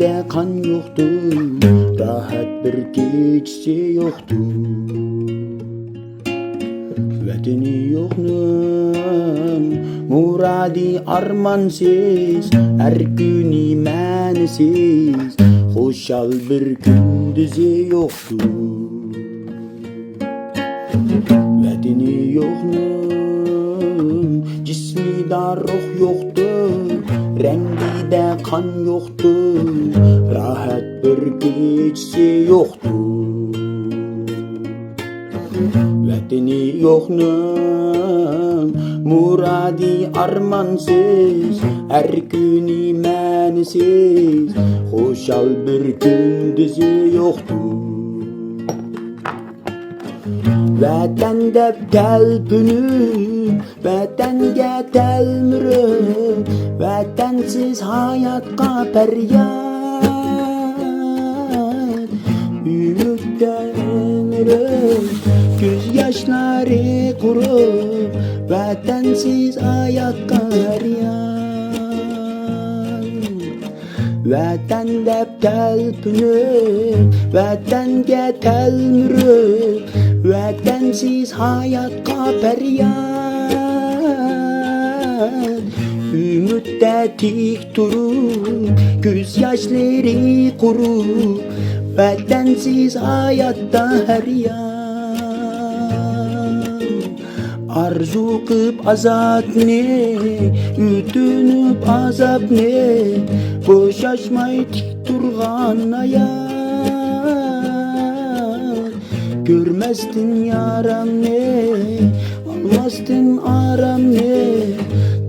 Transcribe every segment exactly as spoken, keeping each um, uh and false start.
دە قان يوقتۇر، راھەت بىر كېچىسى يوقتۇر. ۋەتىنى يوقنىڭ مۇرادى ئارمانسىز، ھەر كۈنى مەنىسىز، خۇشال بىر كۈندۈزى يوقتۇر. ۋەتىنى يوقنىڭ جىسمىدا روھ يوقتۇر، رەڭگىدە قان يوقتۇر، راھەت بىر كېچىسى يوقتۇر. ۋەتىنى يوقنىڭ مۇرادى ئارمانسىز، ھەر كۈنى مەنىسىز، خۇشال بىر كۈندۈزى يوقتۇر. ۋەتەن دەپ تەلپۈنۈپ، ۋەتەنگە تەلمۈرۈپ، ۋەتەنسىز ھاياتقا پەرياد. ئۈمىدتە ئۈنرۈپ، كۆز ياشلىرى قۇرۇپ، ۋەتەنسىز ھاياتقا پەرياد. ۋەتەن دەپ تەلپۈنۈپ، ۋەتەنگە تەلمۈرۈپ، ۋەتەنسىز ھاياتقا پەرياد. ئۈمىدتە تىك تۇرۇپ، كۆز ياشلىرى قۇرۇپ، ۋەتەنسىز ھاياتتا پەرياد. ئارزۇ قىپ ئازادنى، ئۆتۈنۈپ ئازابنى، بوشاشماي تىك تۇرغان ھايات. كۆرمەستىن يارامنى، ئالماستىن ئارامنى،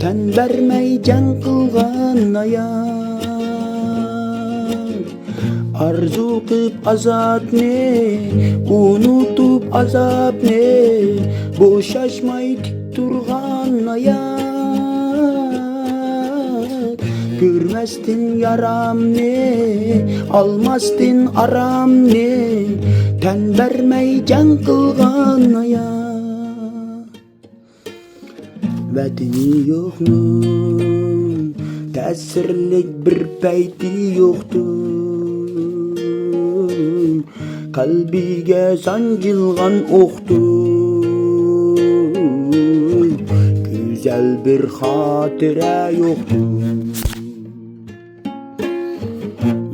تەن بەرمەي جەڭ قىلغان ھايات. ئارزۇ قىپ ئازادنى، ئۇنتۇپ ئازابنى، بوشاشماي تىك تۇرغان ھايات. كۆرمەستىن يارامنى، ئالماستىن ئارامنى، تەن بەرمەي جەڭ قىلغان ھايات. ۋەتىنى يوقنىڭ تەسىرلىك بىر پەيتى يوقتۇر. قەلبىگە سانجىلغان ئوقتۇر، گۈزەل بىر خاتىرە يوقتۇر.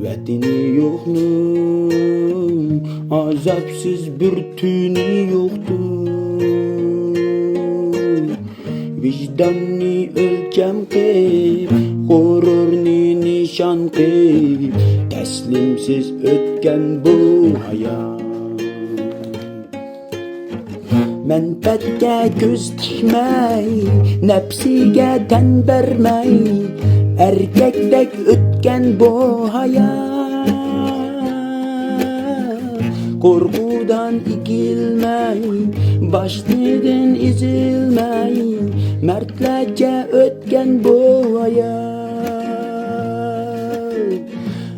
ۋەتىنى يوقنىڭ ئازابسىز بىر تۈنى يوقتۇر. ۋىجداننى ئۆلچەم قىپ، غۇرۇرنى نىشان قىپ، تەسلىمسىز ئۆتكەن بۇ ھايات. مەنپەئەتكە كۆز تىكمەي، نەپسىگە تەن بەرمەي، ئەركەكتەك ئۆتكەن بۇ ھايات. قورقۇدىن ئېگىلمەي، باشتىن ئېزىلمەي، مەردلەرچە ئۆتكەن بۇ ھايات.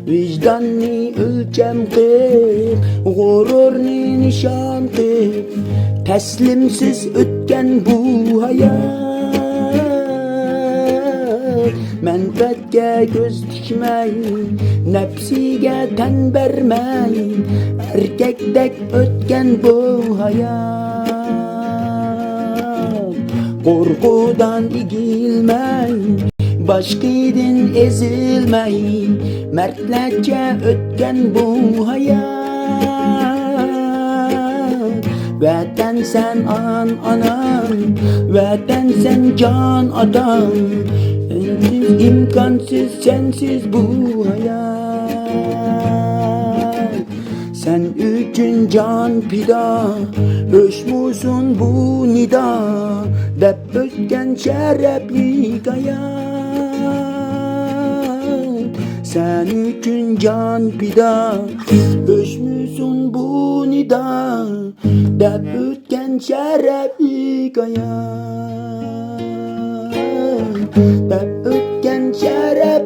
ۋىجداننى ئۆلچەم قىپ، غۇرۇرنى نىشان قىپ، تەسلىمسىز ئۆتكەن بۇ ھايات. مەنپەئەتكە كۆز تىكمەي، نەپسىگە تەن بەرمەي، ئەركەكتەك ئۆتكەن بۇ ھايات. قورقۇدىن ئېگىلمەي، باشقىدىن ئېزىلمەي، مەردلەرچە ئۆتكەن بۇ ھايات. ۋەتەن سەن ئان ئانام، ۋەتەن سەن جان ئاتام. ئىمكانسىز سەنسىز بۇ ھايات. سەن ئۈچۈن جان پىدا، ئۆچمىسۇن بۇ نىدا، دەپ ئۆتكەن شەرەپلىك ھايات. سەن ئۈچۈن جان پىدا، ئۆچمىسۇن بۇ نىدا، دەپ ئۆتكەن شەرەپلىك ھايات. دەپ ئۆتكەن شەرەپ